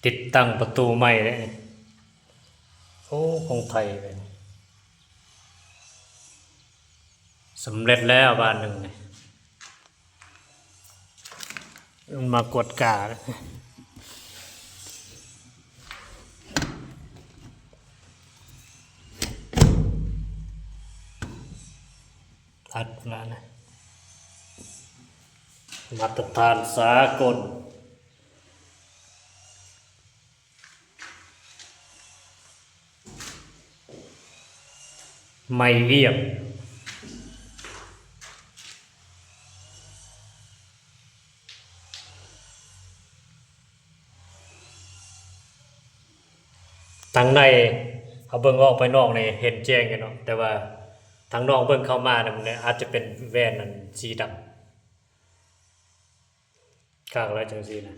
ຕິດຕັ້ງປະຕູໃໝ່ເດ້. ໂອ້ ຂອງໄທເດ້. ສຳເລັດແລ້ວບາດໜຶ່ງນີ້ ມັນມາກວດກາ ອັດລະນະ ມາດຕະຖານສາກົນ. ໄມ້ວຽງ. ທາງໃນ ເຮົາເບິ່ງອອກໄປນອກນີ້ເຫັນແຈ້ງຢູ່ເນາະ, ແຕ່ວ່າທາງນອກເບິ່ງເຂົ້າມານຳນີ້ ອາດຈະເປັນແວ່ນອັນສີດຳ. ຄັກແລ້ວຈັ່ງຊີ້ນະ.